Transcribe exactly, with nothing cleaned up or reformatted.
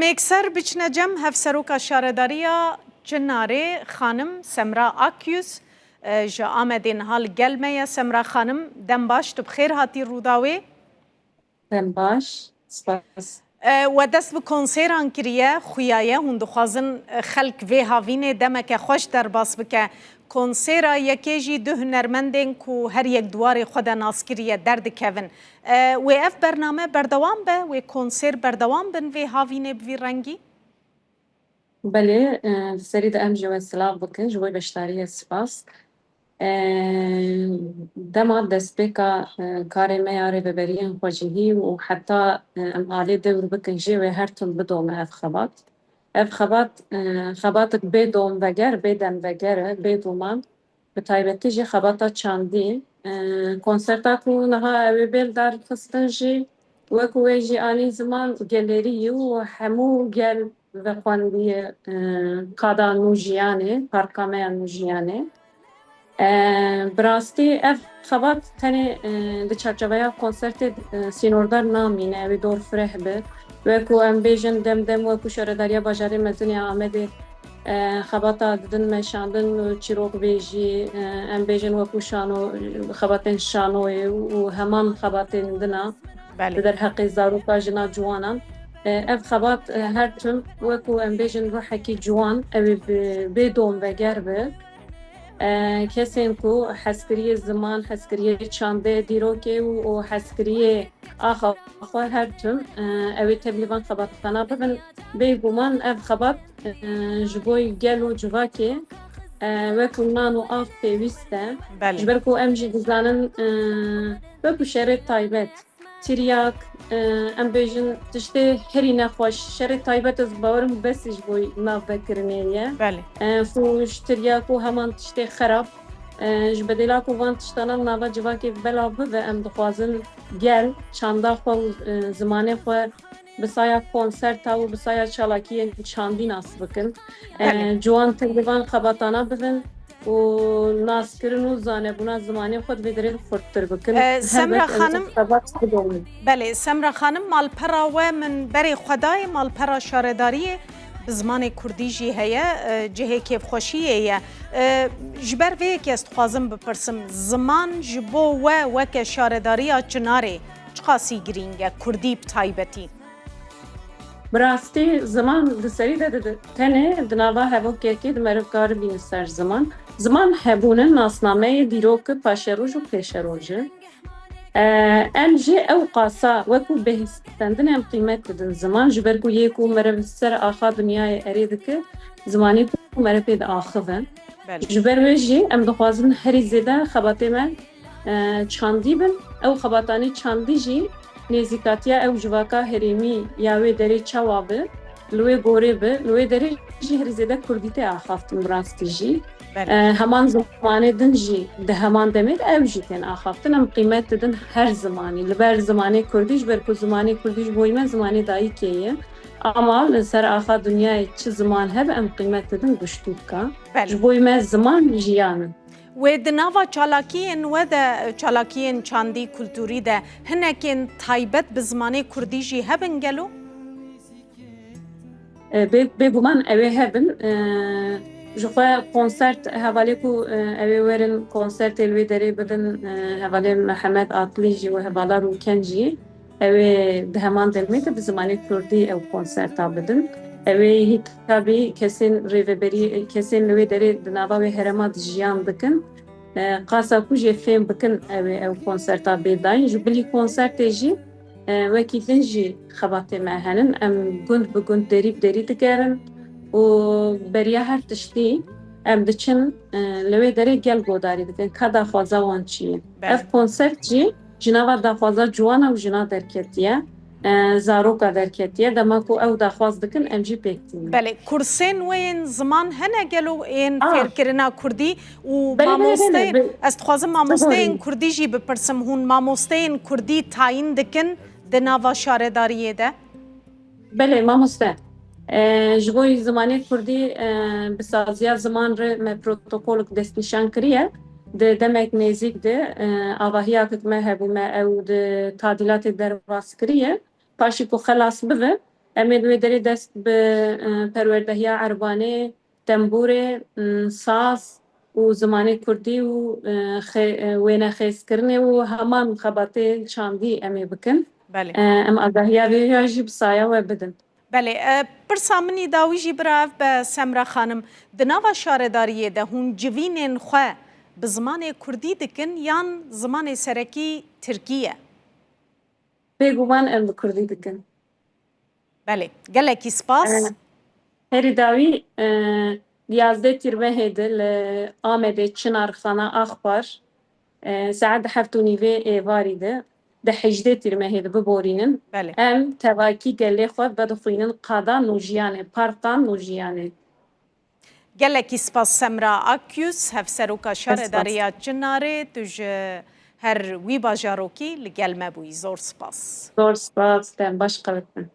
Pêkser biçine cem, Hevseroka Şaredariya Çinarê, xanim Semra Akyüz, e, ji Amedê niha li gel me ye. Semra xanim, dem baş, tu bi xêr hatî Rûdawê. Dem baş, spas. E, we dest bi konseran kiriye, xuya ye, hûn dixwazin, e, xelk vê havînê demeke xweş derbas bike. Konsera yekê jî du hunermendên ku her yek di warê xwe de nas kiriye derdikevin. E, wê ev bername berdewam be, wê konser berdewam bin vê havînê bi vî rengî? Belê, e, di serî de em jî we silav bikin, ji bo beşdariyê spas. E, dema destpêka, e, karê me ya rêveberiyên xwecihî û heta, e, em alê dewr bikin jê wê her tim bidome ev xebat. Ev xebat, e, xebatek bê dom veger, bê dem veger e, bê doman. Bi taybetî jî xebata çandî, e, konserta ku niha ew ê bê li dar xistin jî, wek wê jî anî ziman gelerî yî û hemû gel vexwendiye, e, qada nû jiyanê, parka me ya nû jiyanê. E, bi rastî ev xebat tenê, e, di çarçeveya konsertê, e, sînordar namîne, ew ê dor fireh be. Wek ku em bêjin, dem dem wek ku Şaredariya Bajarê Mezin ya Amedê, e, xebata didin meşandin û çîrokbêjî, e, em bêjin wek ku şano, xebatên şanoyê û heman xebatên din a. Belê. Di derheqê zaroka jina ciwanan. E, ev xebat, e, her tim wek ku em bêjin ruhekî ciwan, ew ê bi, bê dom veger be. E, kesên ku hezkiriyê ziman, hezkiriyê çandê, dîrokê û, û hezkiriyê axa xwe her tim, e, ew ê tevlî van xebatana bibin. Bêguman ev xebat, e, ji bo gel û civakê, e, wek nan û av pêwîst e. Belê. Ji ber ku em jî dizanin, e, wek ku şerê taybet, tiryak, e, em bêjin tiştê herî nexweş, şerê taybet ez bawerim besî ji bo navvekirinê ye. Belê. E, fûş, tiryak û heman tiştê xerab. E, ji bedêla ku van tiştana li nava civakê belav bibe, em dixwazin gel çanda xwe û, e, zimanê xwe bi saya konserta û bi saya çalakiyên çandî nas bikin. E, Belê. Ciwan tevlî van xebatana bibin û naskirin û zanebûna zimanê xwe di vê derê de xurttir bikin. E, Semra Helbet, em xanim, xebat bidomin. Belê, Semra xanim, malpera we min berê xwe dayê, malpera şaredariyê bi zimanê kurdî jî heye, e, cihê kêfxweşiyê ye. E, ji ber vê yekê ez dixwazim bipirsim, ziman ji bo we weke şaredariya Çinarê çiqasî girîng e, kurdî bi taybetî? Bi rastî ziman di serî de di, di, tenê di nava hevokekê di meriv karibîne ser ziman. Ziman hebûn e, nasnameyê dîrok e, paşeroj û pêşeroj e. E, em jî ew qasa wekû bihîstendin em qîmet didin ziman, ji ber ku yê ku meriv ser axa dinyayê erê dike, zimanê ku meriv pê diaxive. Belê. Ji ber wê jî em dixwazin herî zêde xebatê me, e, çandî bin. Ew xebatanê çandî jî nêzîkatiya ew civaka herêmî ya wê derê çawa bi, li wê gorê bi, li wê derê jî herî zêde kurdî tê axaftin bi rastî jî. Belê. E, heman zimanê din jî di heman demê de ew jî tên axaftin. Em qîmet didin her zimanî. Li ber zimanê kurdî, ji ber ku zimanê kurdî ji bo me zimanê dayikê ye. Ama li ser axa dinyayê çi ziman hebe em qîmet didin guştûka. Belê. Ji bo me ziman jiyan in. Wê di nava çalakiyên we de, çalakiyên çandî, kulturî de hinekên taybet bi zimanê kurdî jî hebin gelo? E, bê-, bêguman ew ê hebin. E, ji xwe konsert, hevalê ku, e, ew ê werin konsertê li wê derê bidin, e, hevalê Mihemed Atlî jî û hevala Rûken jî, ew ê di heman demê de bi zimanê kurdî ew konserta bidin. Ew ê hîtabî kesên rêveberî, kesên li wê derê di nava wê herêma de jiyan dikin. E, qasa ku jê fêm bikin ew ê ew konserta bê dayîn. Ji bilî konsertê jî, e, wekî din jî xebatê me henin. Em gund bi gund, derî bi derî digerin û beriya her tiştî em diçin, e, li wê derê gel godarî dikin ka daxwaza wan çi ye. Belê. Ev konsert jî ji nava daxwaza ciwana û jina derketiye, e, zaroka derketiye. Dema ku ew daxwaz dikin, em jî pêk tînin. Belê, kursên we yên ziman hene gelo, yên Ah. fêrkirina kurdî û Belê, belê, belê, mamosteyên, belê. ez dixwazim mamosteyên Sibûrî. kurdî jî bipirsim, hûn mamosteyên kurdî tayîn dikin di nava şaredariyê de? Belê, mamoste. E, ji bo zimanê kurdî, e, bi saziya ziman re me protokolek destnîşan kiriye. Di demek nêzîk de, e, avahiya ku me hebû, me ew di tadîlatê derbas kiriye. Paşî ku xelas bibe, Em ê li wê derê dest bi, e, perwerdehiya erbanê, tembûrê, m, saz û zimanê kurdî û, e, xê-, e, wênexêzkirinê û heman xebatê çandî em ê bikin. Belê. E, em agahiya vê ya jî bi saya we bidin. Belê, e, pirsa min î dawî jî bira ev be Semra Xanim. Di nava şaredariyê de hûn civînên xwe bi zimanê kurdî dikin yan zimanê serekî tirkî ye? Bêguman em bi kurdî dikin. Belê, gelekî spas. E, herî dawî, e, yazdeh tîrmehê de li Amedê Çinarxana Axpar, e, saet heft û nîvê êvarî de, di hejdeh tîrmehê de biborînin. Belê. Em tevakî gelê xwe vedixwînin qada nûjiyanê, parka nûjiyanê. Gelekî spas Semra Akyüz, Hevseroka Şaredariya Çinarê, tu ji her wî bajarokî li gel me bûyî. Zor spas. Zor spas, dem baş qewet bin.